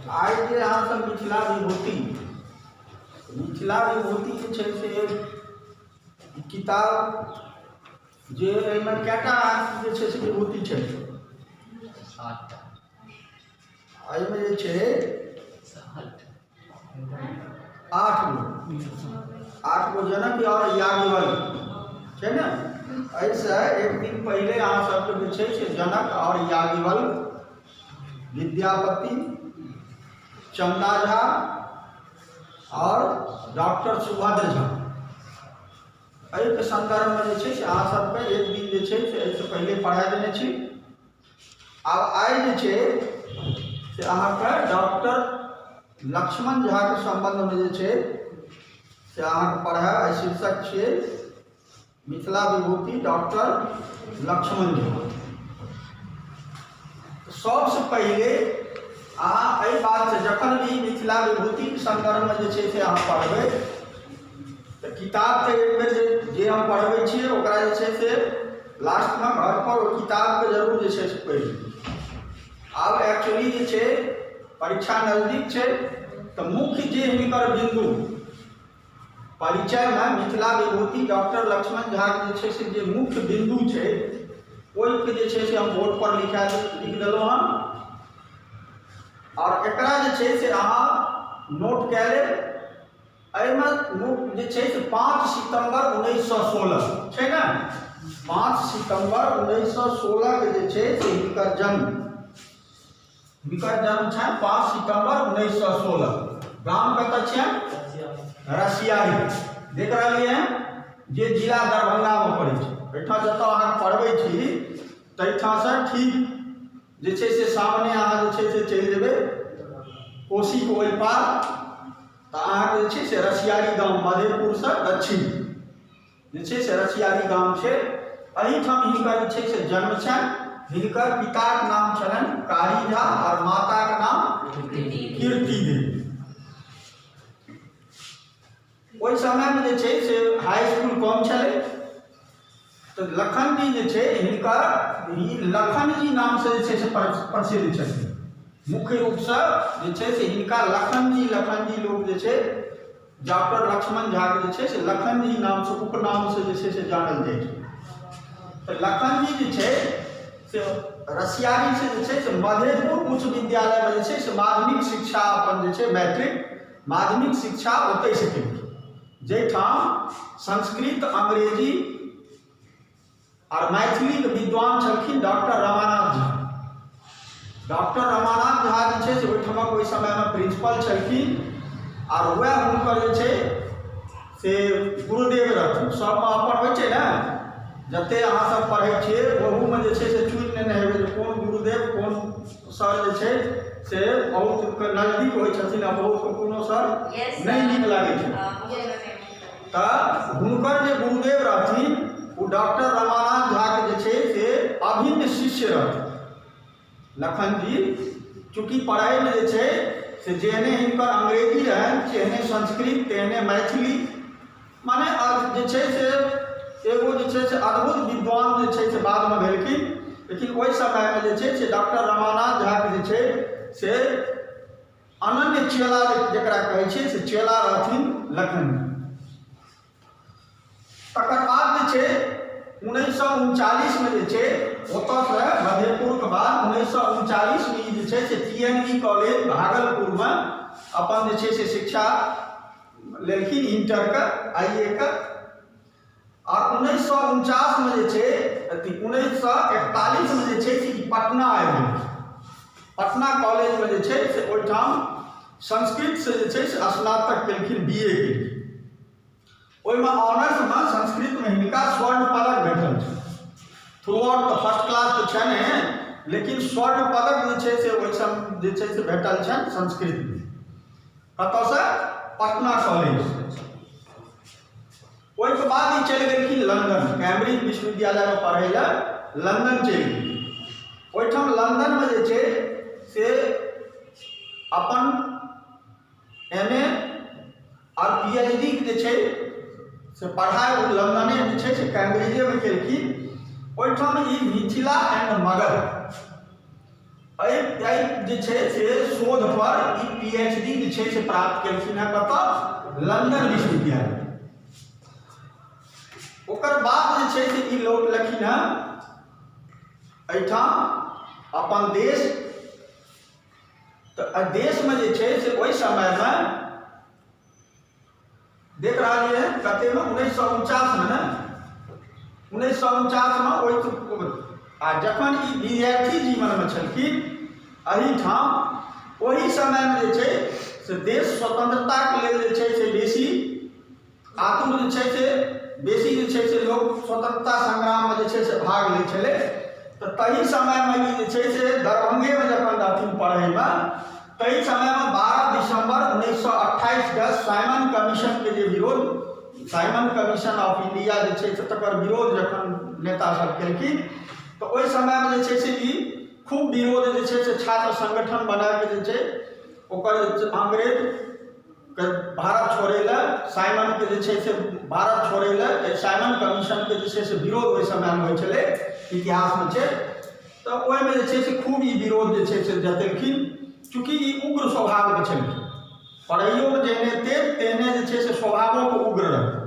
आइ जे अहाँसभ मिथिला विभूति, मिथिला विभूति जे छै से किताब जे एहिमे कएटा जे छै से विभूति छै? 7टा। एहिमे जे छै 8 गो, 8 गो जनक आओर याज्ञवल्क्य छै ने। एहिसँ एक दिन पहिले अहाँ सबके जे छै से जनक आओर याज्ञवल्क्य, विद्यापति, चंदा झा आओर डॉक्टर सुभद्र झा, एहिके सन्दर्भमे जे छै से अहाँ सबके एक दिन जे छै से एहिसँ पहिले पढ़ा देने छी। आब आइ जे छै से अहाँके डॉक्टर लक्ष्मण झाके सम्बन्धमे जे छै से अहाँके पढ़ायब। एहि शीर्षक छियै मिथिला विभूति डॉक्टर लक्ष्मण झा। सबसँ पहिले अहाँ एहि बातसँ जखन भी मिथिला विभूतिके सन्दर्भमे जे छै से अहाँ पढ़बै तऽ किताब तऽ एक बेर जे हम पढ़बै छियै ओकरा जे छै से लास्टमे घरपर ओहि किताबके जरूर जे छै से पढ़ि लिअ। आब एक्चुअली जे छै परीक्षा नजदीक छै तऽ मुख्य जे हिनकर बिन्दु परिचयमे मिथिला विभूति डॉक्टर लक्ष्मण झाके जे छै से जे मुख्य बिन्दु छै ओहिके जे छै से हम बोर्ड पर लिख देलहुँ हन आओर एकरा जे छै से अहाँ नोट कए लेब। एहिमे मुख्य जे छै से 5 सितम्बर 1916 छै ने, 5 सितम्बर 1916 के जे छै से हिनकर जन्म छनि 5 सितम्बर 1916। गाम कतऽ छियनि? रसियारी। देख रहलियै हन जे जिला दरभंगामे पड़ै छै। एहिठाम जतऽ अहाँ पढ़बै छी ताहिठामसँ ठीक जे छै से सामने अहाँ जे छै से चलि जेबै कोसीके ओहि पार, तऽ अहाँके जे छै से रसियारी गाम मधेपुरसँ दक्षिण जे छै से रसियारी गाम छै। एहिठाम हिनकर जे छै से जन्म छनि। हिनकर पिताके नाम छलनि कारी झा आओर माताके नाम कीर्ति देवी। ओहि समयमे जे छै से हाई स्कूल कम छलै तऽ लखन जी जे छै हिनकर ई लखन जी नामसँ जे छै से प्रसिद्ध छथिन। मुख्य रूपसँ जे छै से हिनका लखन जी लोक जे छै डॉक्टर लक्ष्मण झाके जे छै से लखन जी नामसँ उपनामसँ जे छै से जानल जाइ छै। तऽ लखन जी जे छै से रसियारीसँ जे छै से मधेपुर उच्च विद्यालयमे जे छै से माध्यमिक शिक्षा अपन जे छै मैट्रिक माध्यमिक शिक्षा ओतहिसँ केलखिन, जाहिठाम संस्कृत, अंग्रेजी आओर मैथिलीके विद्वान छलखिन डॉक्टर रमानाथ झा। डॉक्टर रमानाथ झा जे छै से ओहिठामक ओहि समयमे प्रिंसिपल छलखिन आओर वएह हुनकर जे छै से गुरुदेव रहथिन। सबमे अपन होइ छै ने, जते अहाँ सब पढ़ै छियै ओहूमे जे छै से चुनि लेने हेबै जे कोन गुरुदेव कोन सर जे छै से बहुत नजदीक होइ छथिन आ बहुत कोनो सर नहि नीक लागै छै। तऽ हुनकर जे गुरुदेव रहथिन ओ डॉक्टर रमानाथ झाके जे छै से अभिन्न शिष्य रहथिन लखन जी। चूँकि पढ़ाइमे जे छै से जेहने हिनकर अंग्रेजी रहनि तेहने संस्कृत तेहने मैथिली, माने जे छै से एगो जे छै से अद्भुत विद्वान जे छै से बादमे भेलखिन। लेकिन ओहि समयमे जे छै से डॉक्टर रमानाथ झाके जे छै से अनन्य चेला जकरा कहै छै से चेला रहथिन लखन जी। तकर बाद जे छै 1939 मे जे छै ओतऽसँ मधेपुरके बाद 1939 मे ई जे छै से TNB college भागलपुरमे अपन जे छै से शिक्षा लेलखिन इंटरके, IA के। आओर 1949 मे जे छै अथी 1941 मे जे छै से ई पटना आबि गेलखिन। पटना कॉलेजमे जे छै से ओहिठाम संस्कृतसँ जे छै से स्नातक केलखिन, BA केलखिन। ओहिमे ऑनर्समे संस्कृतमे हिनका स्वर्ण पदक भेटल छै। थ्रू आउट तऽ फर्स्ट क्लास तऽ छनि, लेकिन स्वर्ण पदक जे छै से ओहिठाम जे छै से भेटल छनि संस्कृतमे। कतऽसँ? पटना कॉलेज। ओहिके बाद ई चलि गेलखिन लंदन, कैम्ब्रिज विश्वविद्यालयमे पढ़ै लए लंदन चलि गेलखिन। ओहिठाम लंदनमे जे छै से अपन MA आओर PhD के जे छै से पढ़ाइ ओ लंदने जे छै से कैम्ब्रिजेमे केलखिन। ओहिठाम ई मिथिला एंड मगध एहि एहि जे छै से शोध पर ई पीएचडी जे छै से प्राप्त केलखिन हेँ कतऽ? लंदन विश्वविद्यालय। ओकर बाद जे छै से ई लौटलखिन हेँ एहिठाम अपन देश। तऽ देशमे जे छै से ओहि समयमे देख रहलियै हँ कतेमे, 1949मे ने, 1949मे ओहि। आ जखन ई विद्यार्थी जीवनमे छलखिन एहिठाम, ओहि समयमे जे छै से देश स्वतंत्रताके लेल जे छै से बेसी आतुर जे छै से बेसी जे छै से लोक स्वतंत्रता संग्राममे जे छै से भाग लै छलै। तऽ ताहि समयमे ई जे छै से दरभंगेमे जखन रहथिन पढ़ैमे, ताहि समयमे 12 दिसम्बर 1928के साइमन कमीशनके जे विरोध, साइमन कमीशन ऑफ इंडिया जे छै से तकर विरोध जखन नेता सब केलखिन, तऽ ओहि समयमे जे छै से ई खूब विरोध जे छै से छात्र संगठन बनाके जे छै ओकर अंग्रेज के भारत छोड़ै लए, साइमनके जे छै से भारत छोड़ै लए, साइमन कमीशनके जे छै से विरोध ओहि समयमे होइ छलै, इतिहासमे छै। तऽ ओहिमे जे छै से खूब ई विरोध जे छै से जतेलखिन। चूँकि ई उग्र स्वभावके छलखिन, पढ़ैयोमे जेहने तेज तेहने जे छै से स्वभावोके उग्र रहथिन,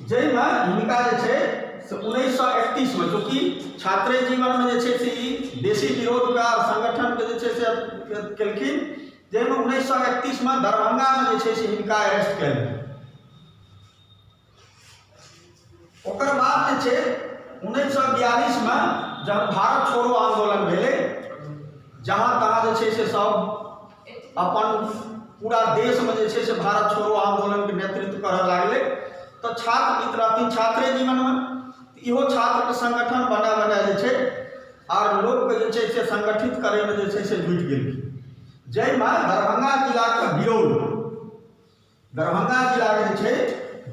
जाहिमे हिनका जे छै से 1931मे, चूँकि छात्रे जीवनमे जे छै से ई बेसी विरोधके संगठनके जे छै से केलखिन, जाहिमे 1931मे दरभंगामे जे छै से हिनका अरेस्ट कयल गेल। ओकर बाद जे छै 1942मे जहन भारत छोड़ो आन्दोलन भेलै, जहाँ तहाँ जे छै से सब अपन पूरा देशमे जे छै से भारत छोड़ो आन्दोलनके नेतृत्व करऽ लागलै, तऽ छात्र ई रहथिन छात्रे जीवनमे, इहो छात्रके संगठन बना बना जे छै आर लोकके जे छै से संगठित करैमे जे छै से जुटि गेलखिन, जाहिमे दरभंगा जिलाके बिरौल, दरभंगा जिलाके जे छै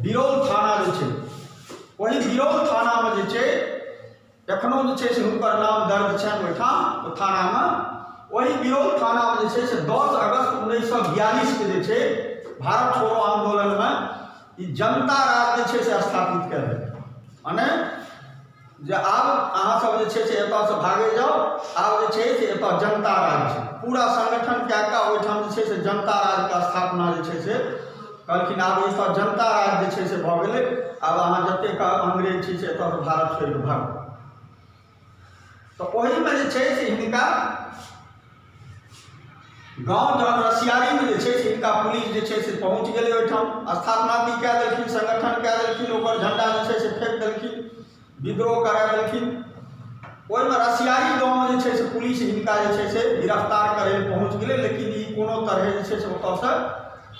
बिरौल थाना जे छै, ओहि बिरौल थानामे जे छै एखनो जे छै से हुनकर नाम दर्ज छनि ओहिठाम ओ थानामे। ओहि बिरौल थानामे जे छै से 10 अगस्त 1942के जे छै भारत छोड़ो आन्दोलनमे ई जनता राज जे छै से स्थापित कयल गेल, मने जे आब अहाँ सब जे छै से एतऽसँ भागै जाउ, आब जे छै से एतऽ जनता राज छै। पूरा संगठन कए कऽ ओहिठाम जे छै से जनता राजके स्थापना जे छै से कहलखिन, आब एतऽ जनता राज जे छै से भऽ गेलै, आब अहाँ जतेक अंग्रेज छी से एतऽसँ भारत छोड़ि कऽ भागू। तऽ ओहिमे जे छै से हिनका गाँव जहन रसियारीमे जे छै से हिनका पुलिस जे छै से पहुँच गेलै ओहिठाम, स्थापना भी कए देलखिन, संगठन कए देलखिन, ओकर झण्डा जे छै से फेंक देलखिन, विद्रोह करा देलखिन। ओहिमे रसियारी गाँवमे जे छै से पुलिस हिनका जे छै से गिरफ्तार करै लए पहुँच गेलै, लेकिन ई कोनो तरहे जे छै से ओतऽसँ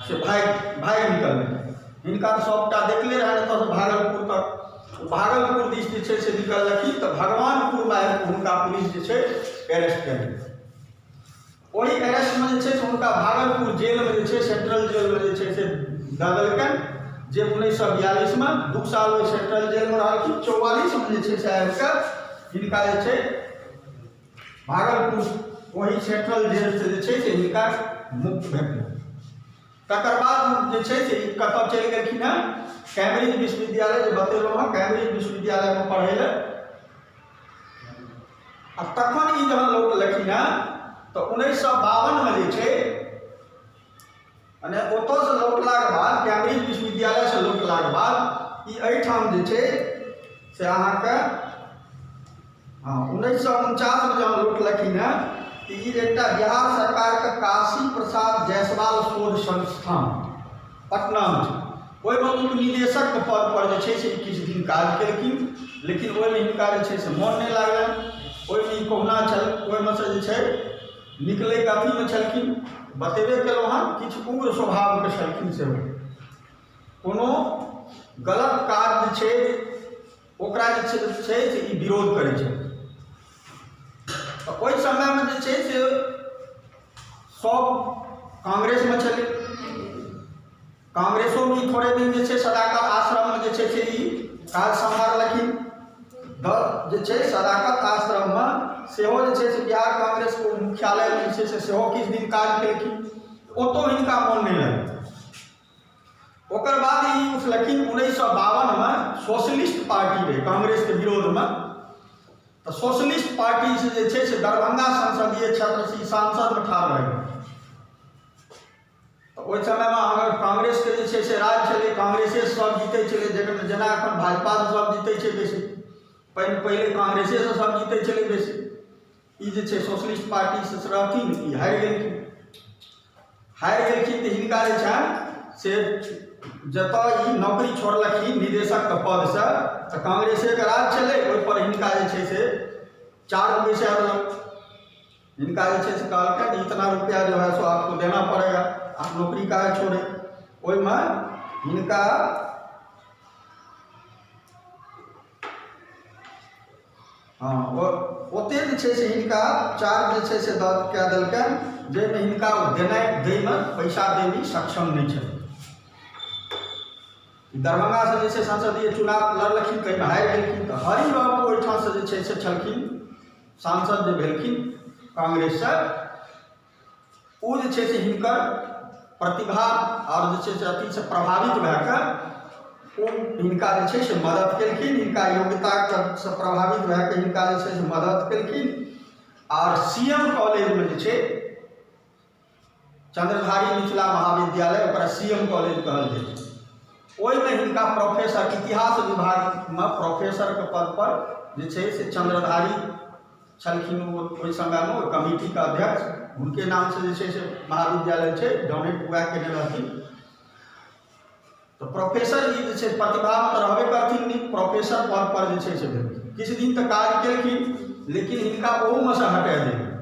से भागि भागि निकललै। हिनका तऽ सभटा देखले रहनि एतऽसँ भागलपुर तक, भागलपुर दिस जे छै से निकललखिन तऽ भगवानपुरमे आबि कऽ हुनका पुलिस जे छै अरेस्ट कए लेलकै। ओहि अरेस्टमे जे छै से हुनका भागलपुर जेलमे जे छै सेंट्रल जेलमे जे छै से दऽ देलकनि, जे 1942मे 2 साल ओहि सेंट्रल जेलमे रहलखिन। 44मे जे छै से आबि कऽ हिनका जे छै भागलपुर ओहि सेंट्रल जेलसँ जे छै से हिनका मुक्त भेटलनि। तकर बाद जे छै से ई कतऽ चलि गेलखिन हँ? कैम्ब्रिज विश्वविद्यालय जे बतेलहुँ हँ, कैम्ब्रिज विश्वविद्यालयमे पढ़ै लए। आ तखन ई जहन लौटलखिन हँ तऽ 1952मे जे छै, मने ओतऽसँ लौटलाके बाद, कैम्ब्रिज विश्वविद्यालयसँ लौटलाके बाद ई एहिठाम जे छै से अहाँके हँ 1949मे जहन लौटलखिन हँ तऽ ई एकटा बिहार सरकारके काशी प्रसाद जायसवाल शोध संस्थान पटनामे छै, ओहिमे उपनिदेशकके पदपर जे छै से ई किछु दिन काज केलखिन, लेकिन ओहिमे हिनका जे छै से मोन नहि लागलनि। ओहिमे ई कहुना छल ओहिमे से जे छै निकलैके अथीमे छलखिन। बतेबे केलहुँ हँ, किछु उग्र स्वभावके छलखिन सेहो, कोनो गलत काज जे छै ओकरा जे छै से ई विरोध करै छै। तऽ ओहि समयमे जे छै से सब कांग्रेसमे छलै, कांग्रेसोमे ई थोड़े दिन जे छै सदाकत आश्रममे जे छै से ई काज सम्हारलखिन। जे छै सदाकत आश्रममे सेहो जे छै से बिहार कांग्रेसके मुख्यालयमे जे छै से सेहो किछु दिन काज केलखिन, ओतहु हिनका मोन नहि लगलै। ओकर बाद ई उठलखिन 1952मे सोशलिस्ट पार्टी रहै कांग्रेसके विरोधमे, तऽ सोशलिस्ट पार्टीसँ जे छै से दरभंगा संसदीय क्षेत्रसँ ई सांसदमे ठाढ़ भए गेल। तऽ ओहि समयमे अहाँके कांग्रेसके जे छै से राज छलै, कांग्रेसे सब जीतै छलै, जखन जेना एखन भाजपासँ सब जीतै छै बेसी, पहिले कांग्रेसेसँ सब जीतै छलै बेसी। ई जे छै सोशलिस्ट पार्टीसँ रहथिन, ई हारि गेलखिन। हारि गेलखिन तऽ हिनका जे छनि से जतऽ ई नौकरी छोड़लखिन निदेशकके पदसँ, तऽ कांग्रेसेके राज छलै, ओहिपर हिनका जे छै से चार्ज बैसा देलक। हिनका जे छै से कहलकनि इतना रुपया जो है सो आपको देना पड़ेगा, आप नौकरी काहे छोड़े। ओहिमे हिनका हँ ओतेक जे छै से हिनका चार्ज जे छै से दऽ कए देलकनि, जाहिमे हिनका ओ देनाइ दैमे पैसा दैमे सक्षम नहि छथिन। दरभंगासँ जे छै संसदीय चुनाव लड़लखिन, ताहिमे हारि गेलखिन। तऽ हरि बाबू ओहिठामसँ जे छै से छलखिन सांसद जे भेलखिन कांग्रेससँ, ओ जे छै से हिनकर प्रतिभा आओर जे छै से अथीसँ प्रभावित भए कऽ ओ हिनका जे छै से मदद केलखिन। हिनका योग्यतासँ प्रभावित भए कऽ हिनका जे छै से मदद केलखिन। आओर सी एम कॉलेजमे जे छै चंद्रधारी मिथिला महाविद्यालय, ओकरा सी एम कॉलेज कहल जाइ छै, ओहिमे हिनका प्रोफेसर इतिहास विभागमे प्रोफेसरके पदपर जे छै से चंद्रधारी छलखिन ओ ओहि समयमे ओहि कमिटीके अध्यक्ष, हुनके नामसँ जे छै से महाविद्यालय छै, डोनेट वएह केने रहथिन। तऽ प्रोफेसर जी जे छै प्रतिभामे तऽ रहबे करथिन नीक, प्रोफेसर पदपर जे छै से भेलखिन। किछु दिन तऽ काज केलखिन, लेकिन हिनका ओहूमे सँ हटा देल गेल।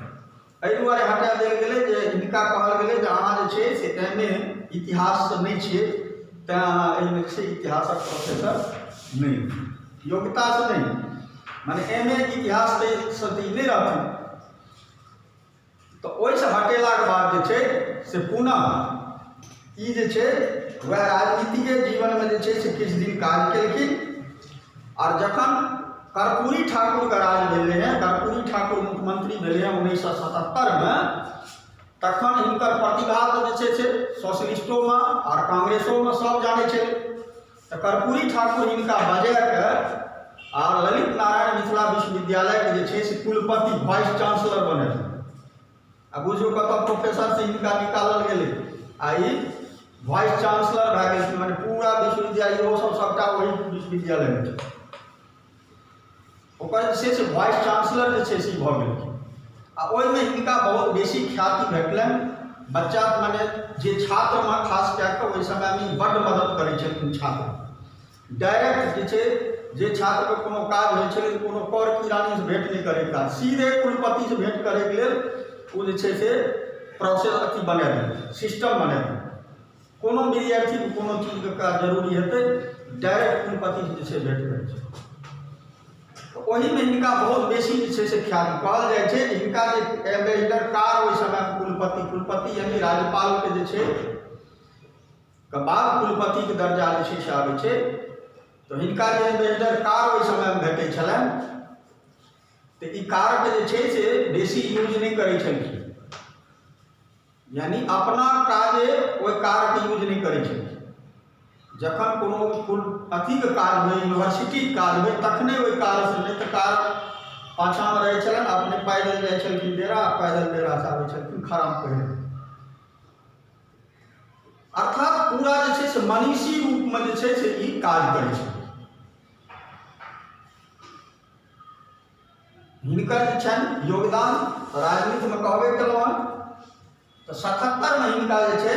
एहि दुआरे हटा देल गेलै जे हिनका कहल गेलै जे अहाँ जे छै से एम ए इतिहाससँ नहि छियै, तैँ अहाँ एहिमे जे छै इतिहासक प्रोफेसर नहि, योग्यतासँ नहि, मने एम ए इतिहाससँ तऽ ई नहि रहथिन। तऽ ओहिसँ हटेलाके बाद जे छै से पुनः ई जे छै वएह राजनीतिके जीवनमे जे छै से किछु दिन काज केलखिन। आओर जखन कर्पूरी ठाकुरके राज भेलै हँ, कर्पूरी ठाकुर मुख्यमंत्री भेलै हँ 1977मे, तखन हिनकर प्रतिभा तऽ जे छै से सोशलिस्टोमे आओर कांग्रेसोमे सब जानै छै। तऽ कर्पूरी ठाकुर हिनका बजाकऽ आओर ललित नारायण मिथिला विश्वविद्यालयके जे छै से कुलपति वाइस चांसलर बनेलखिन। आ बुझियौ कतऽ प्रोफेसरसँ हिनका निकालल गेलै आ ई वाइस चांसलर भए गेलखिन, मने पूरा विश्वविद्यालय इहो सब सबटा ओहि विश्वविद्यालयमे छै, ओकर जे छै से वाइस चांसलर जे छै से भऽ गेलखिन। आ ओहिमे हिनका बहुत बेसी ख्याति भेटलनि। बच्चा मने जे छात्रमे खास कए कऽ ओहि समयमे ई बड्ड मदद करै छलखिन। छात्र डायरेक्ट जे छै जे छात्रके कोनो काज होइ छलै, कोनो कर किरानीसँ भेँट नहि करैके काज, सीधे कुलपतिसँ भेँट करैके लेल ओ जे छै से प्रोसेस अथी बना देलकै, सिस्टम बना देलकै। कोनो विद्यार्थीके कोनो चीजके काज जरूरी हेतै, डायरेक्ट कुलपतिसँ जे छै भेँट करै छै। तऽ ओहिमे हिनका बहुत बेसी जे छै से ख्याति कहल जाइ छै जे हिनका जे एम्बेसडर कार ओहि समयमे कुलपति, कुलपति यानी राज्यपालके जे छै के बाद कुलपतिके दर्जा जे छै से आबै छै। तऽ हिनका जे एम्बेसडर कार ओहि समयमे भेटै छलनि, तऽ ई कारके जे छै से बेसी यूज नहि करै छलखिन, यानी अपना काजे ओहि कारके यूज नहि करै छलखिन। जखन कोनो कुल अथीके काज होइ, यूनिवर्सिटीके काज होइ, तखने ओहि कारसँ, नहि तऽ कार पाछाँमे रहै छलनि, अपने पैदल जाइ छलखिन डेरा, पैदल डेरासँ आबै छलखिन खराम पहिरे। अर्थात पूरा जे छै से मनीषी रूपमे जे छै से ई काज करै छै। हिनकर जे छनि योगदान राजनीतिमे कहबे केलहुँ हन। तऽ 77मे हिनका जे छै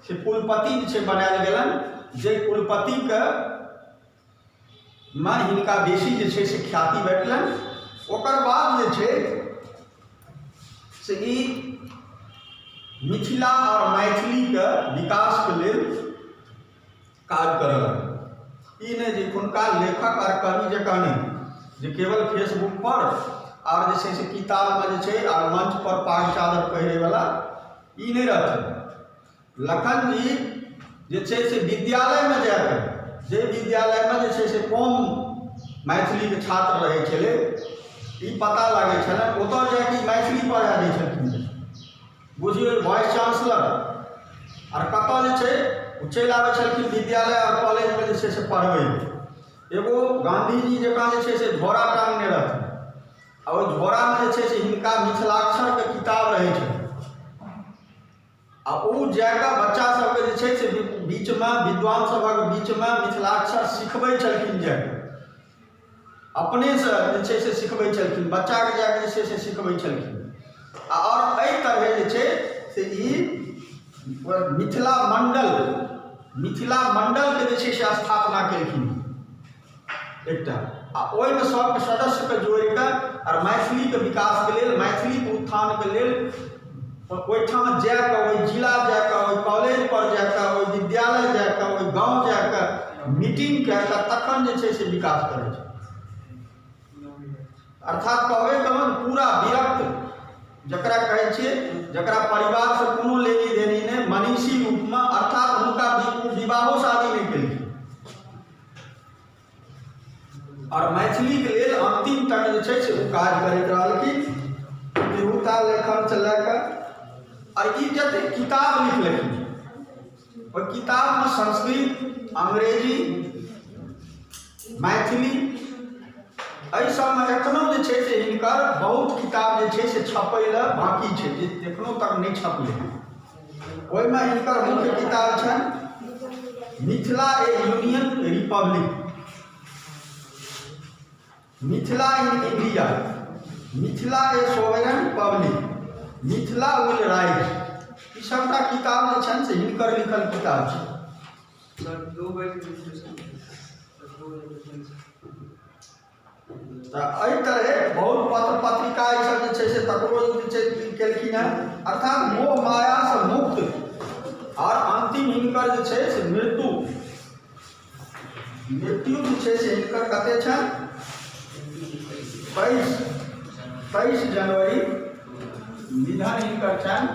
से कुलपति जे छै बनायल गेलनि, जे कुलपतिके मे हिनका बेसी जे छै से ख्याति भेटलनि। ओकर बाद जे छै से ई मिथिला आओर मैथिलीके विकासके लेल काज करऽ लगल। ई नहि जे एखुनका लेखक आओर कवि जकाँ नहि जे केवल फेसबुकपर आओर जे छै से किताबमे जे छै आओर मञ्चपर पाग चादर पहिरैवला ई नहि रहथिन। लखन जी जे छै से विद्यालयमे जाकऽ, जे विद्यालयमे जे छै से कम मैथिलीके छात्र रहै छलै, ई पता लागै छलनि, ओतऽ जाकऽ ई मैथिली पढ़ा दै छलखिन। बुझियौ वाइस चांसलर आर कतऽ जे छै ओ चलि आबै छलखिन विद्यालय आओर कॉलेजमे जे छै से पढ़बै। एगो गाँधीजी जकाँ जे छै से झोरा टाङ्गने रहथिन, मिथिलाक्षरके किताब रहै छै आ ओ जाकऽ बच्चा सबके जे छै से बीचमे विद्वान सभक बीचमे मिथिलाक्षर सिखबै छलखिन जाकऽ अपनेसँ जे छै से सिखबै छलखिन बच्चाके जाकऽ जे छै से सिखबै छलखिन आ आओर एहि तरहे जे छै से ई मिथिला मण्डल मिथिला मण्डलके जे छै से स्थापना केलखिन एकटा आ ओहिमे सबके सदस्यके जोड़ि कऽ आओर मैथिलीके विकासके लेल मैथिलीके उत्थानके लेल ओहिठाम जा कऽ ओहि जिला जा कऽ ओहि कॉलेज पर जा कऽ ओहि विद्यालय जा कऽ ओहि गाँव जा कऽ मीटिंग कए कऽ तखन जे छै से विकास करै छै। अर्थात कहबे केलहुँ पूरा विरक्त जकरा कहै छियै, जकरा परिवारसँ कोनो लेनी देनी नहि, मनीषी रूपमे, अर्थात हुनका विवाहो शादी नहि केलखिन आओर मैथिलीके लेल अन्तिम तक जे छै से ओ काज करैत रहलखिन तिरहुता लेखनसँ लए कऽ। आओर ई जतेक किताब लिखलखिन ओहि किताबमे संस्कृत, अंग्रेजी, मैथिली एहि सबमे एखनो जे छै से हिनकर बहुत किताब जे छै से छपै लए बाँकी छै जे एखनो तक नहि छपलै। ओहिमे हिनकर मुख्य किताब छनि Mithila a union republic, Mithila in India, Mithila a sovereign public, Mithila will rise. ई सबटा किताब जे छनि से हिनकर लिखल किताब छै। सर 2 बजे तऽ एहि तरहे बहुत पत्र पत्रिका ई सब जे छै से तकरो जे छै केलखिन हेँ। अर्थात मोह मायासँ मुक्त आओर अन्तिम हिनकर जे छै से मृत्यु मृत्यु जे छै से हिनकर कते छनि 23 जनवरी निधन हिनकर छनि।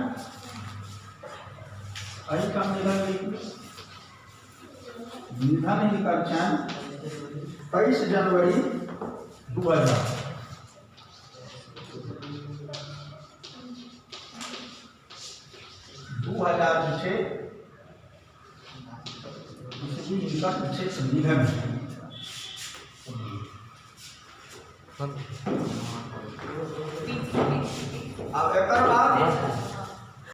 एहिठाम निधन लिखू, निधन हिनकर छनि 23 जनवरी 2000। जे छै हिनकर जे छै से निधन। आब एकर बाद